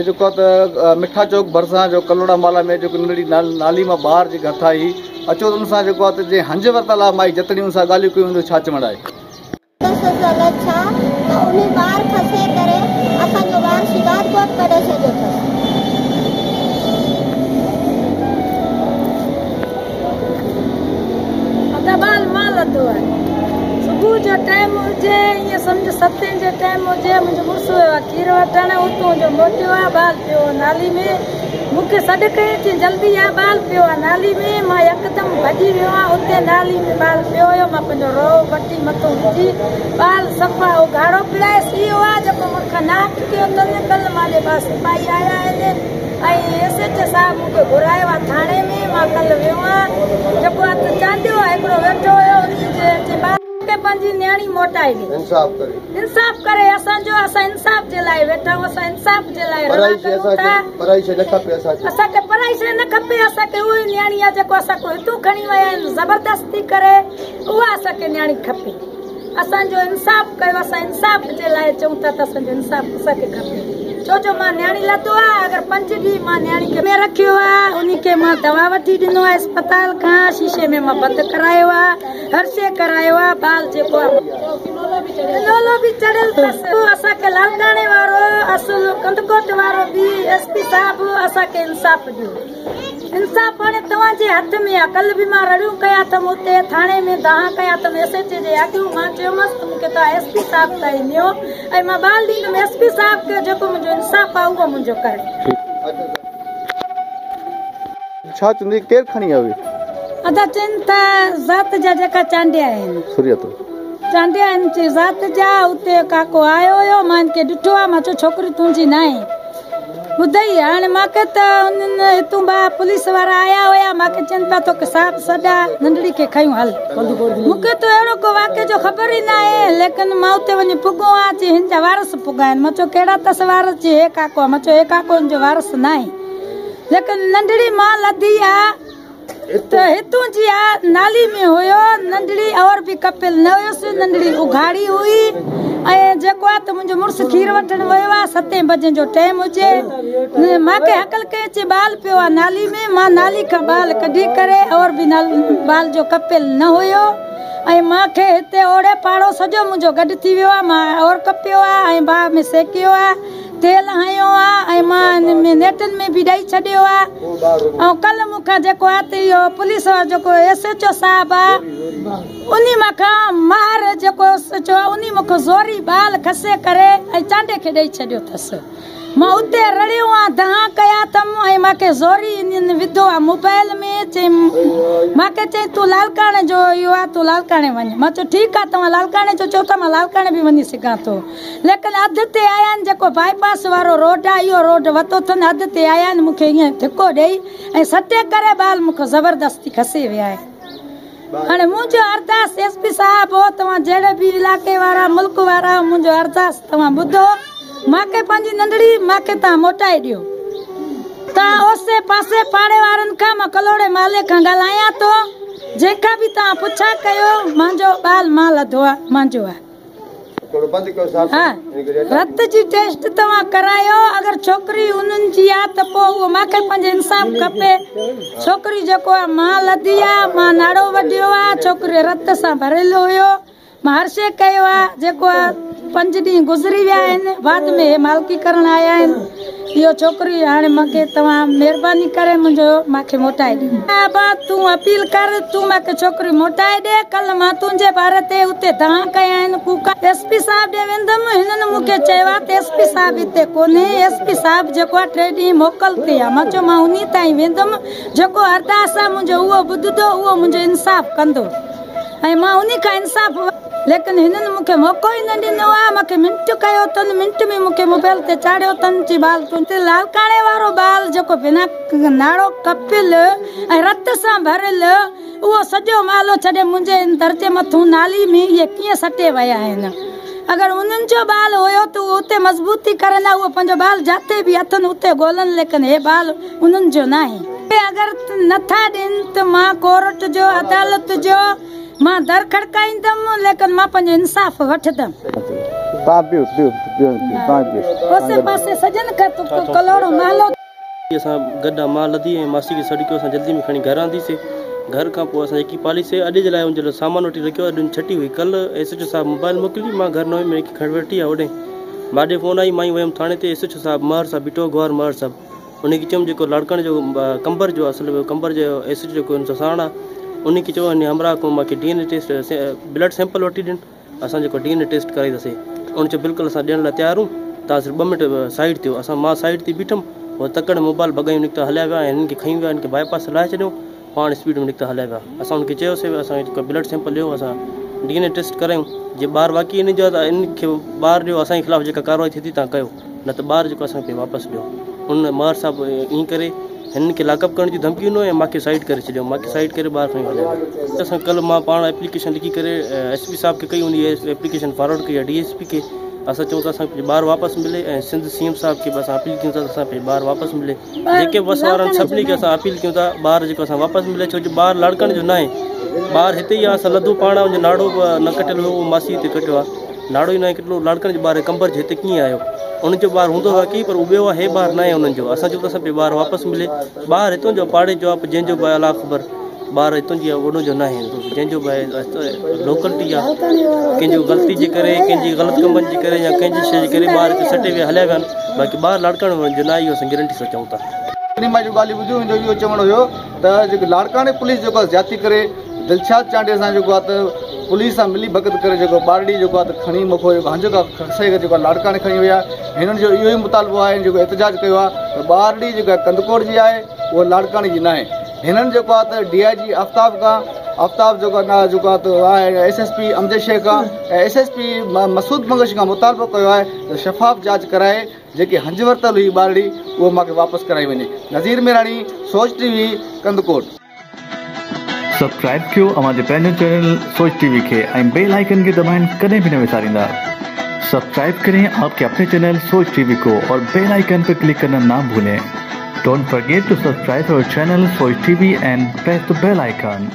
جيڪو آ ته مٺا چوڪ ڀرسان جو ڪلهوڙا مالا ۾ جيڪو ننڍڙي نالي مان ٻاهر جيڪا هٿ آئي اچو ته ان سان جيڪو آ ته جنهن هنج ورتل آ مائي جتڻي ان سان ڳالهيون ڪيون ڇا چوڻ آهي. تسلسل ڇا ته انهي ٻار کسي ڪري اسان جو ٻار شڪارپور ڪڍي ڇڏيو اٿس. ادا ٻال مان لڌو آهي. صبح جو ٽائيم هجي ائين سمجهه ستين جو ٽائيم هجي منهنجو مڙس ويو آهي کير وٺڻ اتون جو موٽيو آهي ٻال پيو هو نالي ۾ مون کي سڏ ڪيائين چيائين جلدي آ ٻال پيو آهي نالي ۾ مان يڪدم ڀڄي ويو آهيان اتي نالي ۾ ٻال پيو هيو مان پنهنجو رئو وٺي مٿو وجهي ٻال صفا اگهاڙو پيو آهي سي او آهي جيڪو مون کان نه اٽڪيو اٿن ڪلهه مان ڏي ٻه سپاهي آيا آهن ۽ ايس ايڇ او صاحب مون کي گهرايو آهي ٿاڻي ۾ مان ڪلهه ويو آهيان جيڪو هٿ چانڊيو آهي هڪڙو ويٺو هيو انهي جي اچي ٻار کي پنهنجي نياڻي موٽائي ڏي انصاف ڪري انصاف ڪري اسان جو اسان انصاف جي لاء ويٺا آهيون اسان انصاف جي لاء رڙا ڪيون ٿا پرائي شي نه کپي اسان کي اسان کي پرائي شي نه کپي اسان کي اها ئي نياڻي آهي جيڪو اسان کان هتون کڻي ويا آهن زبردستي ڪري اها اسان کي نياڻي کپي اسان جو انصاف ڪيو اسان انصاف جي لاء چئون ٿا ته اسان جو انصاف اسان کي کپي ڇو جو مان نياڻي لڌو آ اگر پنج ڏينهن مان نياڻي کي ۾ رکيو آ انهي کي مان دوا وٺي ڏنو آ اسپتال کان شيشي ۾ مان بند ڪرايو آ هر شي ڪرايو آ بال جيڪو آ لولو به چڙهيل اٿس اسان کي لاڙڪاڻي وارو اصل ڪنڌڪوٽ وارو به ايس پي صاحب اسان کي انصاف ڏيو انصاف هاڻي توهان جي هٿ ۾ آ. ڪلهه به مان رڙيون ڪيا اٿم اتي ٿاڻي ۾ دانهن ڪيا اٿم ايس ايڇ اي جي اڳيون مان چيومانس ته مون کي توهان ايس پي صاحب تائين نيو ۽ مان ٻال ڏيندم ايس پي صاحب کي جيڪو منهنجو انصاف آ اهو منهنجو ڪري. ڇا چوندي ڪير کڻي آيو هي؟ ادا چين ته ذات جا جيڪا چانڊيا آهن. سوريتو. چانڊيا آهن چي ذات جا اتي ڪاڪو آيو هيو مان هن کي ڏٺو آ مان چيو ڇوڪري تنهنجي ناهي. ٻڌئي هاڻي مان کي ته انهن هتون ٻه پوليس وارا آيا هيا مان کي چين پيا توکي صاحب سڏ آ ننڍڙي کي کنيون هل مون کي ته اهڙو ڪو واقعي جو خبر ئي ناهي ليڪن مان اتي وڃي پڳو آهيان چي هن جا وارث پڳا آهن مان چيو ڪهڙا اٿس وارث چي هي ڪاڪو آ مان چيو هي ڪاڪو هن جو وارث ناهي ليڪن ننڍڙي مان لڌي آ ته هتون جي آ نالي ۾ هيو ننڍڙي اور به ڪپيل نه هيس ننڍڙي اگهاڙي هئي ۽ جيڪو آ ته منهنجو مڙس کير وٺڻ ويو آ ستين بجي جو ٽيم هجي مان کي هڪل ڪئي چي بال پيو آ نالي ۾ مان نالي کان بال ڪڍي ڪري اور به بال جو ڪپيل نه هيو ۽ مان کي هتي اوڙي پاڙو سڄو منهنجو گڏ ٿي ويو آ مان اور ڪپيو آ ۽ باهه ۾ سيڪيو آ تيل هنيو آ ۽ مان ان ۾ نيٽن ۾ به ڏئي ڇڏيو آ ۽ ڪلهه مون کان جيڪو آ ته اهو پوليس وارو جيڪو ايس ايڇ او صاحب آ انهي مان کان ماهر جيڪو ايس ايڇ او آ انهي مون کان زوري بال کسي ڪري ۽ چانڊي کي ڏئي ڇڏيو اٿس مان اتي رڙيو آ دانهن ڪيا اٿم ۽ مان کي زوري انهن وڌو آ موبائل ۾ چئي مان کي چئي تون لاڙڪاڻي جو اهو آ تون لاڙڪاڻي وڃ مان چيو ٺيڪ آ توهان لاڙڪاڻي جو چئو ٿا مان لاڙڪاڻي به وڃي سگهان ٿو ليڪن اڌ تي آيا آهن جيڪو بائي پاس وارو روڊ آهي اهو روڊ وتو اٿن اڌ تي آيا آهن مون کي ائين ڌڪو ڏئي ۽ سٽي ڪري بال مون کان زبردستي کسي ويا آهن هاڻي منهنجو ارداس ايس پي صاحب هو توهان جهڙي به علائقي وارا ملڪ وارا منهنجو ارداس توهان ٻڌو مان کي پنهنجي ننڍڙي مان کي توهان موٽائي ڏيو توهان اوسي پاسي پاڙي وارن کان مان ڪلهوڙي محلي کان ڳالهايان ٿو جنهن کان به توهان پڇا ڪيو منهنجو بال مان لڌو آهي منهنجو آهي ها رت جي ٽيسٽ توهان ڪرايو اگر ڇوڪري انهن جي آ ته پوء اهو مان کي پنهنجو انصاف کپي ڇوڪري جيڪو آ مان لڌي آ مان ناڙو وڍيو آ ڇوڪري رت سان ڀريل هيو مان هر شي ڪيو آ جيڪو آ پنج ڏينهن گذري ويا آهن بعد ۾ هي مالڪي ڪرڻ آيا آهن اهو ڇوڪري هاڻي مان کي توهان مهرباني ڪري منهنجو مان کي موٽائي ڏيو. ابا تون اپيل ڪر تون مان کي ڇوڪري موٽائي ڏي ڪلهه مان تنهنجي باري تي اتي دانهن ڪيا آهن ڪوڪا ايس پي صاحب ڏي ويندم هنن مون کي چيو آهي ته ايس پي صاحب هتي ڪونهي ايس پي صاحب جيڪو آهي ٽي ڏينهن موڪل تي آهي مان چيو مان انهي تائين ويندم جيڪو ارداس آهي منهنجو اهو ٻڌندو اهو منهنجو انصاف ڪندو ۽ مان انهي کان انصاف ليڪن هنن مون کي موقعو ئي نه ڏنو آهي. مون کي منٽ ڪيو اٿن، منٽ ۾ مون کي موبائل تي چاڙهيو اٿن، چي بال تون لاڙڪاڻي وارو بال جيڪو بنا ناڙو ڪپيل ۽ رت سان ڀريل اهو سڄو مالو ڇڏي منهنجي هن در جي مٿون نالي ۾ اهي ڪيئن سٽي ويا آهن. اگر انهن جو بال هيو ته اهو اتي مضبوطي ڪرن ها، اهو پنهنجو بال جاتي به اٿن اتي ڳولن، ليڪن هي بال انهن جو ناهي. اگر نٿا ڏين ته مان ڪورٽ جو عدالت جو مان در کڙڪائيندم، ليڪن مان پنهنجو انصاف وٺندم. اوسي پاسي سڄن کان ڪلهوڙو محلو. اسان گڏ مان لڌي ۽ ماسي کي سڏ ڪيو، اسان جلدي ۾ کڻي گهر آنديسي. گهر کان پوءِ اسان جيڪي پاليسي اڄ جي لاءِ ان جي لاءِ سامان وٺي رکيو. اڄ ڇٽي هئي، ڪلهه ايس ايڇ او صاحب موبائل موڪلي، مان گهر نه هيم، مون کي کڻي وٺي آيو هوڏي. مان ڏي فون آئي، مان ئي ويم ٿاڻي تي. ايس ايڇ او صاحب مهر صاحب بيٺو، گوهر مهر صاحب، ان کي چيم جيڪو لاڙڪاڻي جو قمبر جو اصل قمبر جو ايس ايڇ جيڪو هن سان ساڻ آهي، ان کي چيو هن همراهه کان مون کي D N A test blood sample وٺي ڏين، اسان جيڪو ڊي اين اي ٽيسٽ ڪرائينداسين. ان چيو بلڪل اسان ڏيڻ لاءِ تيار آهيون، توهان صرف 2 منٽ سائيڊ ٿيو. اسان مان سائيڊ تي بيٺم، اهي تڪڙ موبائل ڀڳايون نڪتا هليا ويا ۽ هنن کي کڻي ويا، هن کي باءِ پاس لاهي ڇڏيو، پاڻ اسپيڊ ۾ نڪتا هليا ويا. اسان هن کي چيوسين اسان کي بلڊ سيمپل ڏيو، اسان ڊي اين اي ٽيسٽ ڪرايون، جي ٻار واقعي هن جو آهي ته هن کي ٻار ڏيو، اسان جي خلاف جيڪا ڪارروائي ٿئي ٿي توهان ڪيو، نه ته ٻار جيڪو اسان کي واپس ڏيو. ان مهر صاحب ائين ڪري هنن کي لاڪ اپ ڪرڻ جي ڌمڪي ڏنو ۽ مون کي سائيڊ ڪري ڇڏيو، مون کي سائيڊ ڪري ٻاهر کڻي هليا ويا. اسان ڪلهه مان پاڻ ايپليڪيشن لکي ڪري ايس پي صاحب کي ڪئي، ان ايپليڪيشن فارورڊ ڪئي آهي ڊي ايس پي کي. اسان چئون ٿا اسان کي ٻار واپس ملي ۽ سنڌ سي ايم صاحب کي به اسان اپيل ڪيون ٿا اسان کي ٻار واپس ملي. جيڪي به وس وارا آهن سڀني کي اسان اپيل ڪيون ٿا ٻار جيڪو اسان واپس ملي، ڇو جو ٻار لاڙڪاڻي جو نه آهي، ٻار هتي ئي آهي. اسان لڌو پاڻ، ان جو ناڙو به نه ڪٽيل هيو، اهو ماسي هتي ڪٽيو آهي، ناڙو ئي نه آهي ڪٽيل. لاڙڪاڻي جو ٻار قمبر جي هتي ڪيئن آيو؟ ان جو ٻار هوندو واقعي پر اهو ٻيو آهي، هي ٻار نه آهي انهن جو. اسان چئون ٿا اسان کي ٻار واپس ملي. ٻار هتان جو پاڙي جو آهي، جنهن جو به الله خبر، ٻار هتان جي اوڏو جو نه آهي، جنهن جو به لوڪلٽي آهي، ڪنهن جو غلطي جي ڪري، ڪنهن جي غلط ڪمن جي ڪري يا ڪنهن جي شيءِ جي ڪري ٻار هتي سٽي ويا هليا ويا آهن، باقي ٻار لاڙڪاڻي جو نه آهي، اهو اسان گارنٽي سان چئون ٿا. مان جون ڳالهيون ٻڌيون، هن جو اهو چوڻ هيو ته جيڪو لاڙڪاڻي پوليس جيڪو آهي زيادتي ڪري دلشاد چانڊيي سان جيڪو آهي ته پوليس سان ملي ڀڳت ڪري جيڪو ٻارڙي جيڪو آهي ته کڻي مکو جيڪو هنج کان کسي ڪري جيڪو آهي لاڙڪاڻي کڻي ويا. هنن جو اهو ئي مطالبو آهي، جيڪو احتجاج ڪيو آهي ته ٻارڙي جيڪا ڪنڌڪوٽ جي آهي اها لاڙڪاڻي جي نه آهي. هنن جيڪو آهي ته ڊي I جي آفتاب کان، آفتاب جيڪو آهي جيڪو آهي ته آهي S S P Amjad Shaikh کان ۽ S S P Masood Bangash کان مطالبو ڪيو آهي ته شفاف جاچ ڪرائي جيڪي هنج ورتل هئي ٻارڙي اهو مون کي واپس ڪرائي وڃي. Nazir Mirani, Soch T V, Kandhkot. Subscribe ڪيو اوهان جي پنهنجو چينل سوچ ٽي وي کي ۽ بيل آئيڪن کي دٻائڻ ڪڏهن به نه وساريندا. سبسڪرائب ڪرين آپ ڪي اپني چينل سوچ ٽي وي ڪو اور بيل آئيڪن پي ڪلڪ ڪرنا نا ڀولين. Don't forget to subscribe our channel Soch TV and press the bell icon.